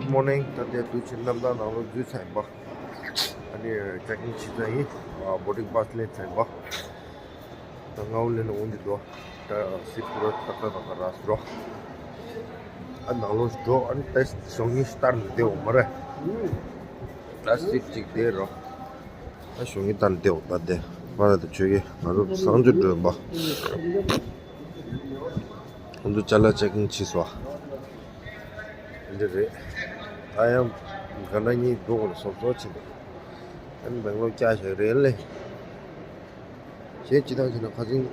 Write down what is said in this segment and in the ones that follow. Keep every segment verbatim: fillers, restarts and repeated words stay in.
Good morning. ད་ལྟའི་དུས་ཆེན་གནམ་ཐང་ནང་ལོགས་འཛུལ་ཚར་ཡིན་པ། ཨ་ནི་check in བྱེད་ཚར་ཡིན། ཨ་boarding pass ལེན་ཚར་ཡིན་པ། ད་ང་འོ་ལེན་ལ་འོང་གི་འདུག་ད་seat ཁོ་རང་ཏག་ཏག་ཏག་ཏག་རག་སོང་། ཨ་ནང་ལོགས་འགྲོ། ཨ་ནི་ད་ཞོགས་ཀྱི་སྟར་ནས་བསྡད་འོང་མ་རེད། ད་seat གཅིག་བསྡད་རོགས། ད་ཞོགས་ཀྱི་སྟར་ནས་བསྡད་འོང་། ད་བསྡད་པ་རེད། ད་ཆོས་ཀྱི་ང་ཚོ་བཟང་ཆོས་འགྲོ་ཡིན་པ། ཁོང་ཚོ་ཅ་ལག་check in བྱས་སོང་། འདི་རེད། ད་ཡང་ག་འདྲ་གཉིས་འགྲོ་དགོས་ལ་སོབ་སོབ་ཕྱིན། ཨ་ནི་སྦེང་ལོར་བསྐྱལ་བཞག་རེད་ལེ། གཞན་སྤྱི་བཏང་བྱས་ན་ཁ་སང་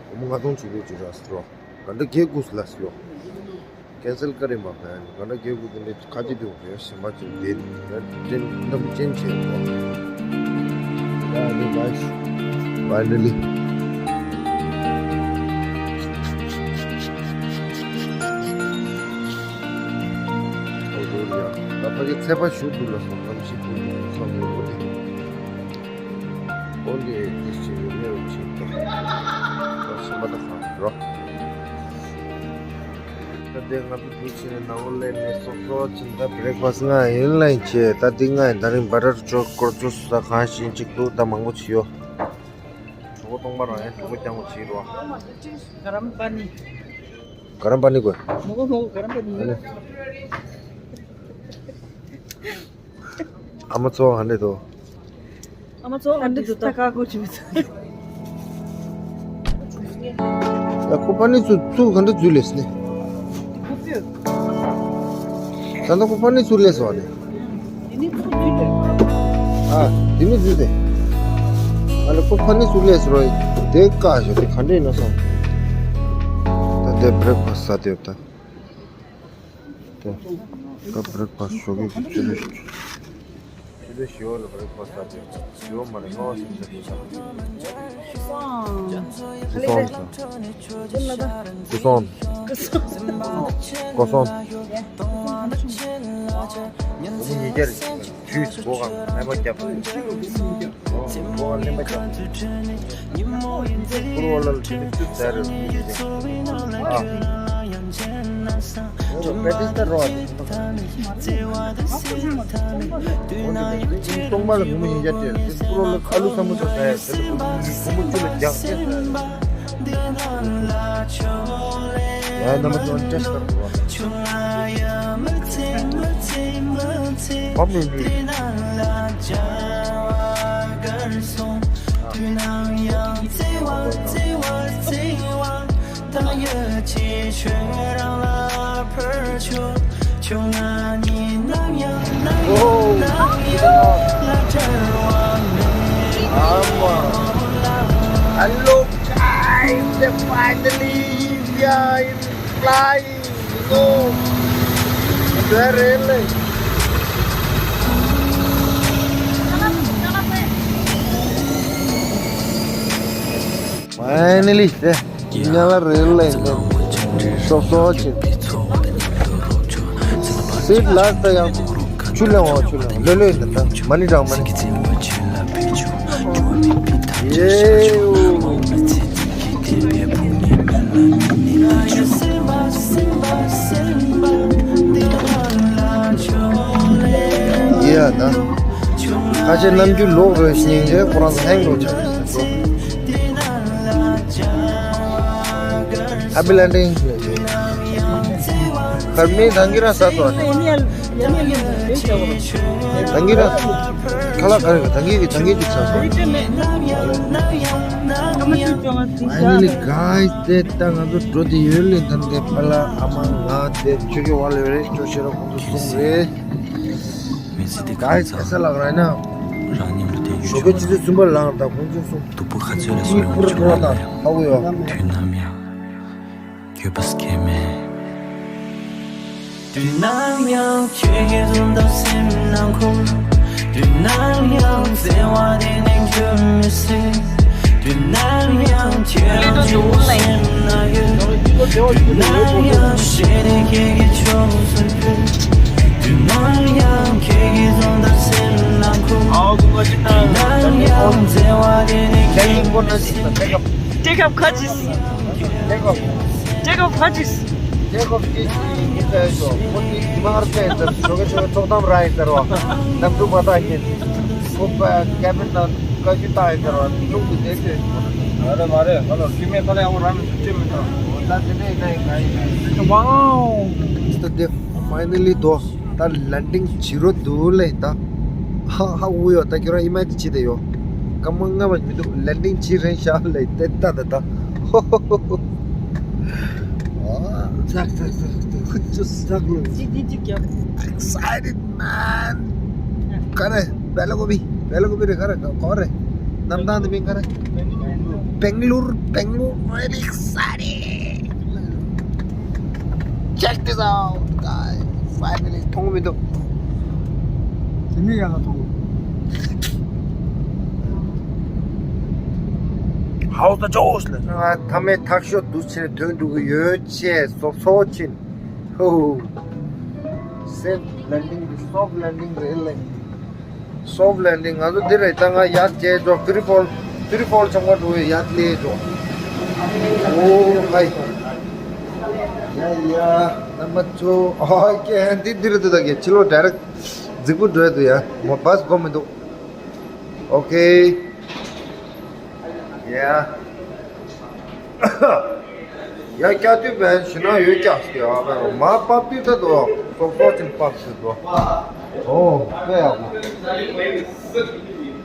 སྒོར་མོ་ལྔ་སྟོང་ཅིག་ལོས་ཅིག་རག་སོང་། ག་འདྲ་རྒྱལ་ཁུག་ལ་སོང་། cancel བཀའ་དྲིན་མ་ཕན། ག་འདྲ་རྒྱལ་ཁུག་དེ་འདྲའི་ཁ་ལྕེ་དེ་འོ་ཡ་ཞེན་པ་ཅིག་དེ་ཅན་རྣམ་ཅན་བྱས་འོ། Yeah, hey guys, finally. ཨོ་ལོ་ཡ། ད་ཕ་གི་ཚད་པ་ཞུ་འདུག་ལ་སོང་། གནམ་གཤིས་ཀུན་ཏུ་སོང་བའི་འོ་དེ། ཨོ་ལེ་དེ་ཞིག་ཡོད་མེད་རུ་ཕྱིན་ཏོ། ཞིམ་པ་ད་གང་རོ། ད་དེ་ང་ཚོ་དུས་ཕྱིན་ནས་ནང་ལོགས་སླེབས་ནས་སོ་སོ་ཕྱིན། ད་breakfast ང་ཡིན་ལ་ཡིན་ཆེ། ད་འདི་ང་ཡིན། ད་རིང་butter chocolate ཚོ་ས་གང་ཞིག་ཅིག་འདུག་ད་མང་པོ་བྱས་ཡོད། གྲོད་ཁོག་སྟོང་པ་རང་ཡང་གྲོད་ཁོག་རྐྱང་པོ་བྱས་རོ། ག་རམ་པ་ནི། ག་རམ་པ་ནི་དགོས། མོ་གོ་མོ་གོ་ག་རམ་པ་ནི། ཨ་ནི། ཨ་མ་ཚོ་ཧ་འདྲེ་དོ། ཨ་མ་ཚོ་ཧ་འདྲེ་དོ་ད་ཀ་གོ་ཅི་མི་ཚ། ཡ་ཁོ་པ་ནི་ཚུ་ཚུ་ག་འདྲ་འཛུལ་ལེས་ནི། ད་ནི་ཁོ་པ་ནི་ཚུ་ལེས་བ་ནི། དེ་ནི་ཚུ་འཛུལ་ལེས། ཨ་དེ་ནི་འཛུལ་ཏེ། ཨ་ལ་ཁོ་པ་ནི་ཚུ་ལེས་རོ། དེ་ཀ་ཞོ་དེ་ག་འདྲེ་ན་སོང་། ད་དེ་breakfast ཟ་དེ་ད། ད་breakfast ཞོགས་ཀས་ཕྱི་དྲོ་ཕྱི་དྲོ་ཞོགས་ལ་breakfast ཟ་དེ་ཞོགས་མ་རེད། སྔ་བ་ཞིག་ཟ་དེ་ཟ། ཀུ་སོང་ཟ། ཀུ་སོང་། ཀུ་སོང་། ཀུ་སོང་། ཉིས་བརྒྱ་རེད། ཇུས་སྒོ་གང་སྨན་པ་བརྒྱབ། སྒོ་གང་སྨན་པ་བརྒྱབ། ཀུ་རོ་ལ་ལ་ཅི་ནི་ཅུ་ཟེར་རེད། ཨ་ཨོ་པེ་ཏི་ཏི་རོ་ཨ་ཏི་སྟོང་པ་ལ་ངོ་མ་ཉིས་བརྒྱ་སྤྲད། ཀུ་རོ་ལ་ཨ་ལུ་སམ་བྷོ་ཊ་ཟ་ཡ་ཟེར་ལ་སྒོར་མོ་བཅུ་ལ་རྒྱག་སྟེ་ཟ་ཡ། ཡ་རྣམ་པ་ཚོ་ཨ་ནི་ཊེ་སི་ཊི་ག་རེ་འདུག་བ། བམ་ཡོང་གི། ཨོ། ཨ་མ། Hello guys, finally we are in flying. ཨོ། དེ་རེད་ལེ། Finally དེ་ཉ་ལ་རེད་ལེ། སོ་སོ་ཆེ། སིཊ་ལ་ད་ཡང་ཆུ་ལེན་འོ། ཆུ་ལེན་ལོས་ལོས་འདི་ད་མ་ཎི་བགྲང་མ་ཎི། ཡེའུ། ཡ་ད། ཁ་ཆེ་རྣམ་འགྱུར་ལོག་རེ་སྙིང་རྗེ་ཁོ་རང་ཧེང་ལོ་ཆགས། Happy landing. ཁར་མི་ད་གིན་ར་ས་ཏོ། ད་གིན་ར་ཁ་ལག་ག་རེ་ད་གིན་གི་ད་གིན་གི་ས་སོ། Finally guys, དེ་ད་ང་ཚོ་འགྲོ་དེ་ཡོད་ལེ། ད་དེ་པ་ལ་ཨ་མ་ང་དེ་ཆོས་ཀྱི་བ་ལེ་རེ་ཅོ་ཤེ་ར་ཁོང་ཚོ་གསུམ་རེད། མི་ཚེ་འདི་གང་ཚང་། Guys, कैसा लग रहा है ना? རང་ཉིད་ལ་བརྟེན་རྒྱུ་ཞོགས་པའི་ཆུ་ཚོད་གསུམ་པ་ལངས་དང་ཁོང་ཚོ་གསུམ། སྡུག་པོ་ག་ཚོད་ལ་སོང་ཡོང་ཆོག་པ་མེད། ཧ་གོ་ཡོད། དུས་ནམ་ཡང་འགྱོད་པ་སྐྱེ་མེད། དུས་ནམ་ཡང་ཁྱོད་ཀྱི་འཛུམ་མདངས་སེམས་ནང་འཁོར། དུས་ནམ་ཡང་བརྩེ་བ་དེ་ནི་འགྱུར་མི་སྲིད། དུས་ནམ་ཡང་ཁྱེད་རང་གཅིག་པུ་སེམས་ན་ཡོད། དུས་ནམ་ཡང་ཞེ་དྲག་ཁྱེད་ཀྱི་ཕྱོགས་སུ་ཕུད། དུས་ནམ་ཡང་ཁྱེད་ཀྱི་འཛུམ་མདངས་སེམས་ནང་འཁོར། དུས་ནམ་ཡང་བརྩེ་བ་དེ་ནི་འགྱུར་མི་སྲིད། Take up ཁ་ཅིག Take up ཁ་ཅིག་ཇེ་ཀོབ་ཀྱིས་ཅི་ཅི་བྱས་ཆོག་ཁོ་ནི་མ་ཧར་པས་ཟེར་ཞོགས་ཀས་ཆོག་ཐོག་ཐམ་ར་ཡི་ཟེར་བ། ནམ་དུ་མ་ཐག་ཉིན། ཁོ་པ་ཀེ་བིན་ནང་བཀའ་བཀྱོན་བཏང་ཡི་ཟེར་བ། ལུག་ཏུ་བསྡད་དེ། མ་རེད་མ་རེད། ཧ་ལོ་ཁྱི་མེད་ཁ་ལ་ཡང་རང་ནས་ཅི་མི་འདྲ། འོ་ད་དེ་ནས་ཡིན་ན་ཡིན་ན་ཡིན་ན་ཡིན། Wow. Finally though. ད་ལན་ཌིང་བྱེད་རོགས་འདུག་ལེ་ད། ཧ་ཧ་འུ་ཡོ་ད་ཁྱོད་རང་ཨི་མ་ཅི་བྱེད་དེ་ཡོ། སྐར་མ་ལྔ་མ་མི་འདུག་ལན་ཌིང་བྱེད་རན་ཤག་ལེ་ཏེ་ད་ད་ད། ཚག་ཚག་ཚག་ཚག་ཚག་ལོ། ཅི་ཅི་ཅི་ཀྱང་། Excited man. ག་རེ། བེ་ལ་ཀོ་བི། བེ་ལ་ཀོ་བི་རེད། ག་རེ་ག་ག་རེ། གནམ་ཐང་དེ་མིན་ག་རེ། Bangalore, Bangalore, very excited. Check this out, guys. Finally མཐོང་མི་འདུག་དེ་ནས་ཡང་མཐོང་། How's the Josh? ལ་ང་ཐ་མའི་ཐག་ཤོད་དུ་ཕྱིན་ཐོན་འགྲོ་གི་ཡོད་ཅེས་སོབ་སོབ་ཕྱིན། ཧོ། Safe landing, soft landing རེད་ལེ། Soft landing ང་ཚོ་འདི་རེད། ད་ང་ཡར་བྱས་འགྲོ། ཕི་རི་ཕོལ། ཕི་རི་ཕོལ་ཆང་བ་འགྲོ་བའི་ཡར་སླེབས་འགྲོ། ཨོ་ཧའི། ཡ་ཡ། རྣམ་པ་ཚོ། ཨོ་ཀེ། འདི་འདི་རེད་འདུག་ད་གེ་ཕྱི་ལོགས་direct རྫིག་པོ་འགྲོ་ཡ་འདུག་ཡ། མོ་བྷས་སྒོ་མི་འདུག་ཨོ་ཀེ། ཡ། ཡ་སྐྱ་དུས་བན་ཞུ་ན་ཡོད་ཀྱག་ཟེར་ཡ། མ་པབ་དུས་ད་དོ་སོག་སོག་ཅིན་པབ་ཟེར་དོ། ཨོ་དཔེ་ཡག་པོ།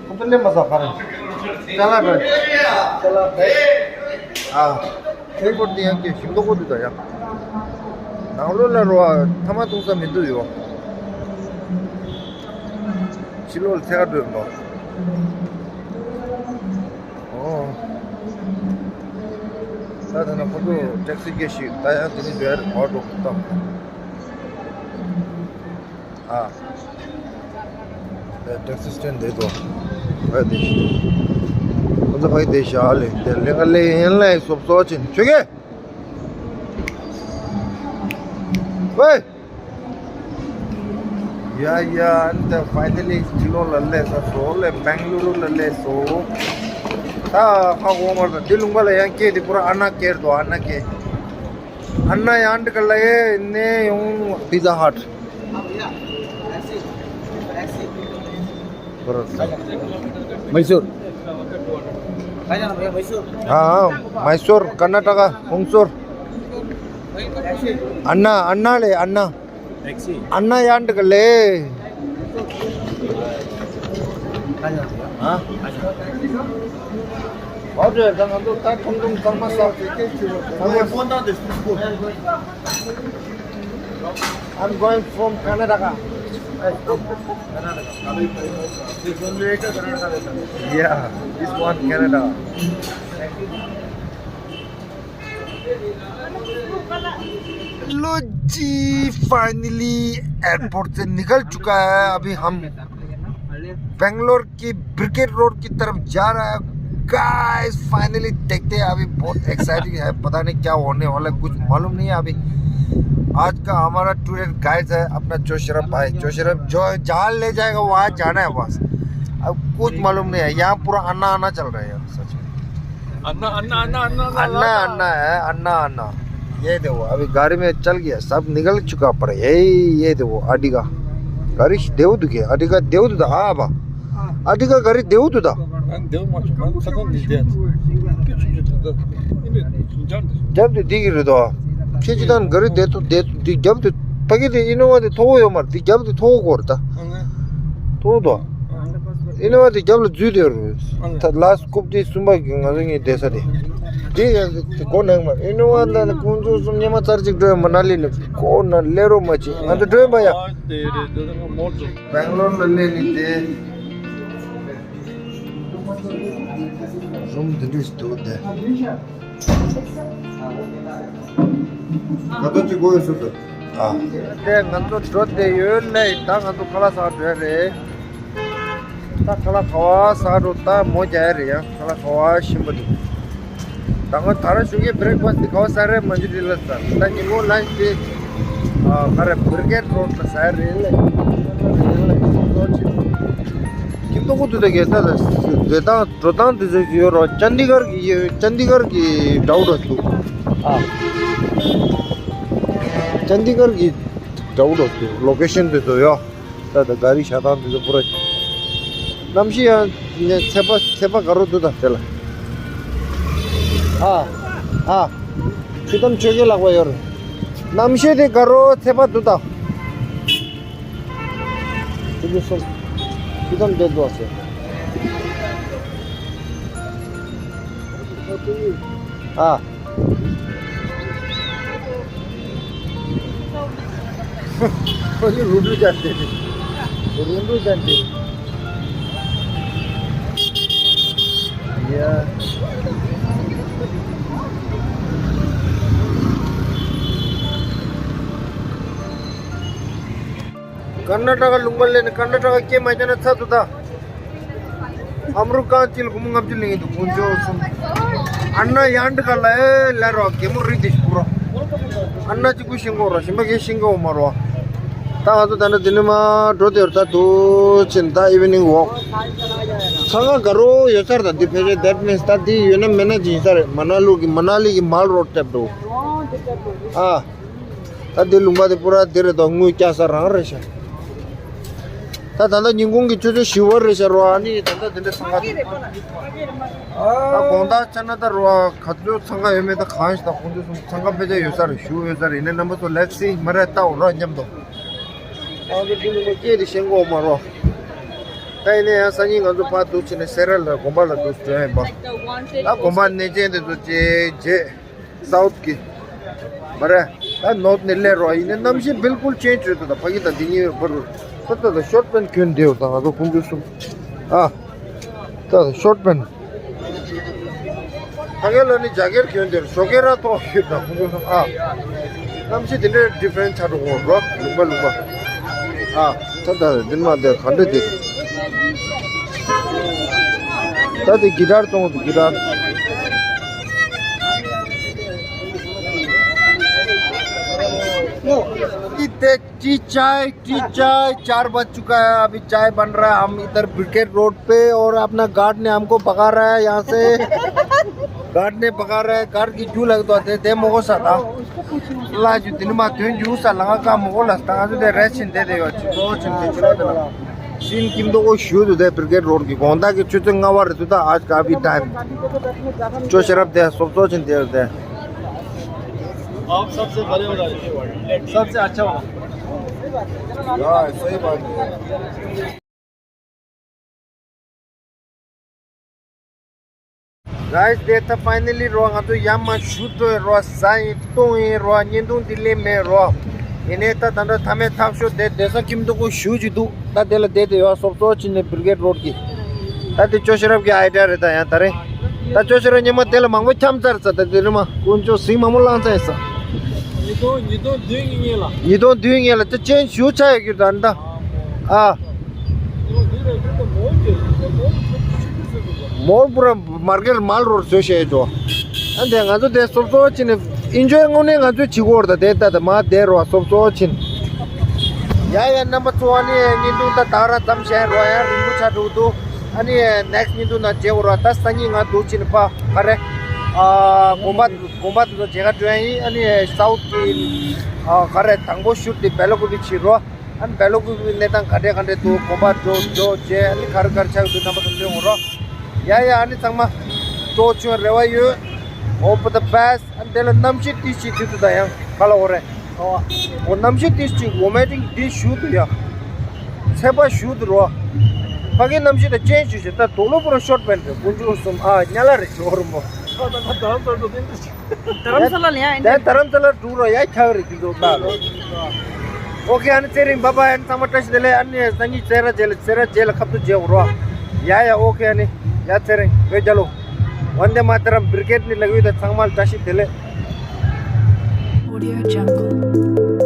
ཁོ་ཚོ་སླེབས་མ་ས་ག་རེ། ཅ་ལག་རེད། ཅ་ལག་རེད། ཨ། ཨེར་པོར་ཊི་དེ་ཡང་སྐྱེ་ཞིམ་མདོག་པོ་འདུག་ད་ཡ། ནང་ལོགས་ལ་རོ་ཨ་ཐ་མག་འཐུང་ས་མི་འདུག་ཡོ། ཕྱི་ལོགས་ལ་ཐད་ཀར་འགྲོ་ཡོང་དོ། ཨོ། ད་ད་ན་ཁོ་ཚོ་ཊེག་སི་སྐད་ཞིག་ད་ཡང་དེ་ནི་བེར་བར་འགྲོ་གི་ད། ཨ། ད་ཊེག་སི་སི་ཊེན་ཌི་དེ་ཚོ་ཕ་དེ་ཤི། ཁོ་ཚོ་ཕ་དེ་ཤི་ཨ་ལེ། དེ་ལེ་ག་ལེ་ཡན་ལེ་སོབ་སོ་ཅིན་ཆོས་གེ། ཝེ། ཡ་ཡ། ཨན་ད་ཕའི་ནལ་ལི་ཕྱི་ལོགས་ལ་སླེབས་ས་སོ་ལེ། བེང་ལུ་རུ་ལ་སླེབས་སོ། ད་ཧ་གོ་མར་ད་འདི་ལུང་པ་ལ་ཡང་སྐད་དེ་པུ་ར་ཨ་ན་སྐད་དོ། ཨ་ན་སྐད། ཨ་ན་ཡང་འདི་ག་ལ་ཡེ་ནས་ཡོང་། Pizza Hut. Mysore. हाँ, हाँ, मैसूर, कर्नाटका, हुंगसूर। अण्णा, अण्णा ले, अण्णा। अण्णा यान के ले। हाँ? और जो है, हम तो तक तुम, तुम समझ सकते हैं। I'm going from Karnataka. Yeah, this one Canada. Low ji, finally airport से निकल चुका है अभी हम। बेंगलोर की ब्रिगेड रोड की तरफ जा रहा है। गाइस, फाइनली देखते हैं, अभी बहुत एक्साइटिंग है। पता नहीं क्या होने वाला है, कुछ मालूम नहीं है अभी। आज का हमारा टूर गाइड है अपना जोशीराम भाई। जोशीराम जो जहाँ ले जाएगा वहाँ जाना है बस। अब कुछ मालूम नहीं है, यहाँ पूरा आना आना चल रहा है यार, सच में। अन्ना, अन्ना, अन्ना, अन्ना, अन्ना, अन्ना, अन्ना है, अन्ना, अन्ना। ये देखो, अभी गाड़ी में चल गया, सब निकल चुका पर, ये, ये देखो, अडिगा। गाड़ी देव दुखे, अडिगा देव दुदा, आ बा। अडिगा गाड़ी देव दुदा। देव मा छु, मान सदन नि दे। जब दे दिगी रे दो। खे जिदान गाड़ी दे तो, दे, दे, जब दे, पगे दे, इनोवा दे, थो यो मर, दे, जब दे, थो कोर ता। थो दो। ཨིན་ནོ་བ་དེ་རྒྱབ་ལ་འཛུལ་དེ་རུ། ད་ལ་སྐུབ་དེ་གསུམ་པ་གི་ང་ཚོ་གཉིས་བསྡད་ས་དེ། དེ་ཡང་དེ་སྒོ་ནང་མ་ཨིན་ནོ་བ་ད་ནི་ཁོང་ཚོ་གསུམ་ཉི་མ་ཚར་གཅིག་འགྲོ་ཡ་མ་ན་ལི་ནི་ཁོ་ན་ལེ་རོ་མ་ཅི་ང་ཚོ་འགྲོ་ཡ་པ་ཡ། བེང་ལོར་ལ་སླེབས་ནི་དེ། རུམ་དེ་འདྲས་འདུག་དེ། ག་ཚོད་ཅིག་དགོས་ཡོད་སུ་དུ། ཨ། དེ་ང་ཚོ་འགྲོ་བསྡད་ཡོད་ལེ། ད་ང་ཚོ་ཁ་ལག་ཟ་འགྲོ་ཡ་རེད། ད་ཁ་ལག་ག་བ་ཟ་འགྲོ། ད་མོ་རྒྱག་ཡ་རེད་ཡ། ཁ་ལག་ག་བ་ཞིམ་པོ་འདུག་ད་ང་ད་ར་ཞུ་གི་བྷི་རེག་ཕ་སི་ཊི་དེ་ག་བ་ཟ་རེད་མ་འཇུ་དེ་ལ་ཟ། ད་ཉིན་མོ་ལན་ཆི་དེ་ཨ་ག་རེ་བྷི་རི་གེ་ཌི་རོ་ཌི་ལ་ཟ་ཡ་རེད་ལེ། ཁྱིམ་ཐོག་ཁུ་ཐུ་ད་གེ་ས་ལ་བདེ་ཐང་། འགྲོ་སྟངས་དེ་ཚོ་ཡོད་རོགས། ཅན་དི་གར་གི་ཡོད། ཅན་དི་གར་གི་འདྲ་བོ་འདྲ་འདུག་ཨ། ཅན་དི་གར་གྱི་འདྲ་བོ་འདུག་ལོ་ཀེ་ཤན་དེ་ཚོ་ཡོད། ད་ད་ག་རི་ཞག་དང་དེ་ཚོ་པུ་ར། གནམ་གཤིས་ཡང་ནས་ཚད་པ་ཚད་པ་ག་རོ་འདུག་ད་དེ་ལ། ཨ་ཨ། ཆུ་དམ་ཆོས་རྒྱལ་ལགས་པ་ཡོད་རེད། གནམ་གཤིས་དེ་ག་རོ་ཚད་པ་འདུག་ད། ཆུ་ཚོད་གསུམ། ཆུ་དམ་བསྡད་འདུག་ཟེར། ཨ། ཁོ་ཚོས་རུབ་རུབ་བྱས་ཏེ། རུབ་རུབ་བྱས་ཏེ། ཡ། ཀར་ན་ཊ་ཀ་ལུང་པ་ལ་ནི་ཀར་ན་ཊ་ཀ་སྐད་མ་རྒྱག་ན་ཚར་འདུག་ད། ཨ་མ་རུ་རྐང་གཅིག་ལ་སྒོར་མོ་ལྔ་བཅུ་ལེན་གྱི་འདུག་དཀོན་མཆོག་གསུམ། ཨ་ན་ཡང་འདི་ག་ལ་ཨེ་ལ་རོ་གད་མོ་རིག་དེ་ཞིག་པུ་རོ། ཨ་ན་གཅིག་པུ་ཤེས་གོ་རོ། གཞན་པ་གས་ཤེས་གོ་མ་རོ། ད་ང་ཚོ་ད་ནི་འདི་ནས་མར་འགྲོ་དེ་རུ་ད་དུ་ཕྱིན་ད་evening walk། འཚང་ཁ་ག་རོ་ཡོད་ས་རེད་ད་འདི་ཕལ་ཆེར། That means ད་འདི་ཡོད་ན་མེད་ན་ཅིག་ཡིན་ས་རེད། མ་ན་ལུ་གི་མ་ན་ལི་གི་མལ་རོ་ཌི་ཊའིབ་འདུག་ཨ། ད་འདི་ལུང་པ་དེ་པུ་ར་འདི་རེད་དོ། དངུལ་བསྐྱལ་ས་རང་རེད་ཤག་ད་ད་ལྟ་ཉིན་གུང་གི་ཆུ་ཚོད་བཞི་པ་རེད་ཤག་རོ། ཨ་ནི་ད་ལྟ་དེ་འདྲ་འཚང་ཁ་འདུག་ད་དགོང་དག་ཆ་ན་ད་རོ་ག་ཚོད་འཚང་ཁ་ཡོད་མེད་ད་གང་ཞིག་ད་ཁོང་ཚོས་གསུངས། འཚང་ཁ་ཕལ་ཆེར་ཡོད་ས་རེད། བཞུགས་ཡོད་ས་རེད། ཡིན་ནའི་རྣམ་པ་ཚོ་let's see མ་རེད་ལྟ་འོ་རོ་མཉམ་དུ། ཨ་ནི་འདི་ནི་ངོ་སྐད་དེ་ཤེས་གོ་མ་རོ། ད་ཡིན་ནའི་ཡང་སང་ཉིན་ང་ཚོ་ཕར་འདུག་ཕྱིན་ནས་སེ་ར་ལ་དགོན་པ་ལ་འདུག་འགྲོ་ཡིན་པ། ད་དགོན་པ་གནས་ཆེན་དེ་ཚོ་བྱས་རྗེས། South གི། མ་རེད། ད་North ནས་སླེབས་རོགས། ཡིན་ནའི་གནམ་གཤིས་བིལ་ཀུལ་change བྱོས་འདུག་ད་ཕ་གི་དང་འདི་གཉིས་བར་རུ། ད་ད་ད་short pant གྱོན་བསྡད་ཡོད་ད་ང་ཚོ་དཀོན་མཆོག་གསུམ། ཨ། ད་ད་short pant། ཕ་གི་ལ་ནི་jacket གྱོན་བསྡད་རོགས། ཞོགས་ཀས་ར་ཐོག་ཡོད་ད་དཀོན་མཆོག་གསུམ། ཨ། གནམ་གཤིས་དེ་འདྲའི་different ཆགས་འགྲོ་གོ་རོགས། ལུང་པ་ལུང་པ། ཨ། ད་ད་འདི་མ་དེ་ག་འདྲ་དེ། ད་དེ་གི་ཊར་གཏོང་དུ་གི་ཊར། टी चाय, टी चाय, चार बज चुका है, अभी चाय बन रहा है। हम इधर ब्रिगेड रोड पे और अपना गार्ड ने हमको भगा रहा है यहाँ से। गार्ड ने भगा रहा है, गार्ड की क्यों लग तो आते थे मोको सदा। ལ་ཇུ་དེ་ནི་མ་དོན་རྒྱུ་ས་ལ་ང་ཀ་མོ་གོ་ལ་སྟ་ང་ཚོ་དེ་རེ་ཆིན་དེ་དེ་ཡོད་ཅི་གོ་ཆིན་དེ་ཆི་རོ་དེ་ལ་ཤིན་ཀིམ་དོ་གོ་ཞུ་དུ་དེ་བིར་གེད་རོར་གི་དགོང་དག་གི་ཆུ་ཚོད་ལྔ་བ་རེད་དུ་ད། आज काफी टाइम ཅོ་ཤེ་རབ་དེ་སོབ་སོ་ཆིན་དེ་དེ། आप सबसे बड़े हो जाओ, सबसे अच्छा हो। हाँ, सही बात है। Guys, དེ་ད་finally རོ་ང་ཚོ་ཡར་མར་བཞུད་འགྲོ་ཡིན་རོ། ཟ་ཡིན་བཏུང་ཡིན་རོ། བརྙན་ཐུང་འདི་ལེན་མེད་རོ། ཡིན་ནའི་ད་ད་ལྟ་མཐའ་མའི་ཐག་ཤོད་དེ་བསྡད་ས་ཁྱིམ་དུ་ཁོ་བཞུད་ཅིག་འདུག་ད་དེ་ལ་བསྡད་དེ་ཡོད་སོབ་སོ་ཕྱིན་ནས་བིར་གེད་རོཌ་གི། ད་དེ་ཅོ་ཤེ་རབ་ཀྱི་ཨའི་ཌི་ཡ་རེད། ད་ཡང་ད་རེད། ད་ཅོ་ཤེ་རབ་ཉི་མ་དེ་ལ་མང་པོ་འཁྱམ་ཚར་ས། ད་དེ་རེད་མ་དཀོན་མཆོག་གཟིག་མང་པོ་བླངས་ཚར་ཡིན་ས། ཉིས་སྟོང་ཉིས་སྟོང་བདུན་གྱི་སྔོན་ལ། ཉིས་སྟོང་བདུན་སྔོན་ལ་ད་ཅན་ཞུ་ཆ་ཡོད་ཀྱི་ད་ད། ཨ། མོར་པུ་ར་མར་ཀེར་མལ་རོར་བཟོས་བཤད་ཅོ། ཨ་འདི་ང་ཚོ་དེ་སོབ་སོབ་ཕྱིན་ནས་ཨིན་ཇོའི་དངོས་གནས་ང་ཚོའི་བྱེད་སྒོ་རེད། ད་དེ་ལྟ་དེ་མ་དེ་རོ་སོབ་སོབ་ཕྱིན། ཡ་ཡ་རྣམ་པ་ཚོ་ཨ་ནི་བརྙན་ཐུང་ད་ད་ར་ཙམ་བཤད་རོ། ཡ་རིང་པོ་ཆགས་འགྲོ་འདུག་ཨ་ནི་next བརྙན་ཐུང་ནང་མཇལ་དགོས་རོ། ད་སང་ཉིན་ང་འདུག་ཕྱིན་ནས་ཕ་ག་རེ། ཨ་དགོན་པ་དགོན་པ་དེ་ཚོ་མཇལ་ཁ་འགྲོ་ཡ་ཡིན། ཨ་ནི་སའུཐ་གི་ཨ་ག་རེ་དང་པོ་ཤུད་དེ་བེ་ལ་ཀུ་པི་ཕྱིན་རོ། ཨ་ནི་བེ་ལ་ཀུ་པི་གནས་སྟངས་ག་འདྲས་ག་འདྲས་འདུག་དགོན་པ་འགྲོ་འགྲོ་རྗེས་ཨ་ནི་ག་རེ་ག་རེ་ཆགས་ཡོད་འདུག་རྣམ་པ་ཚོ་སྟོན་དགོས་རོ། ཡ་ཡ་ཨ་ནི་ཚང་མ་གཙོ་ཆུང་རེ་བ་ཡོད། Hope for the best། ཨ་ནི་དེ་ལ་གནམ་གཤིས་ཏིས་ཅིག་དུས་དུ་ད་ཡང་ག་ལ་འོ་རེད། འོ་གནམ་གཤིས་ཏིས་ཅིག་འོ་མའི་ཏིང་འདི་ཞུ་དུ་ཡ། ཚད་པ་ཞུ་དུ་རོ། ཕ་གི་གནམ་གཤིས་ད་ཅན་ཞུ་ཞེ་ད་དོ་ལོ་པོ་ར་ཤོར་པན་རེད། དཀོན་མཆོག་གསུམ། ཨ་ཉ་ལ་རེད་ཞོར་མོ། ད་རམ་ས་ལ་ལ་ཡ་ཨིན། ད་རམ་ས་ལ་འགྲོ་རོ་ཡ་ཁྱག་རེད་ཀྱི་འགྲོ་ད་ལོ། ཨོ་ཁེ་ཨ་ནི་ཚེ་རིང་བྷ་བྷའི། ཨ་ནི་ཚང་མ་བཀྲ་ཤིས་བདེ་ལེགས། ཨ་ནི་སང་ཉིན་སེ་ར་བྱེས་ལ་སེ་ར་བྱེས་ལ་ཁ་ཐུག་མཇལ་དགོས་རོ། ཡ་ཡ་ཨོ་ཁེ་ཨ་ནི་ཡ་ཚེ་རིང་བོད་རྒྱལ་ལོ། ཝན་དེ་མ་ཏ་རམ། བིར་གེད་ནི་ལག་ཡུལ་དང་ཚང་མ་ལ་བཀྲ་ཤིས་བདེ་ལེགས། Audio Jungle།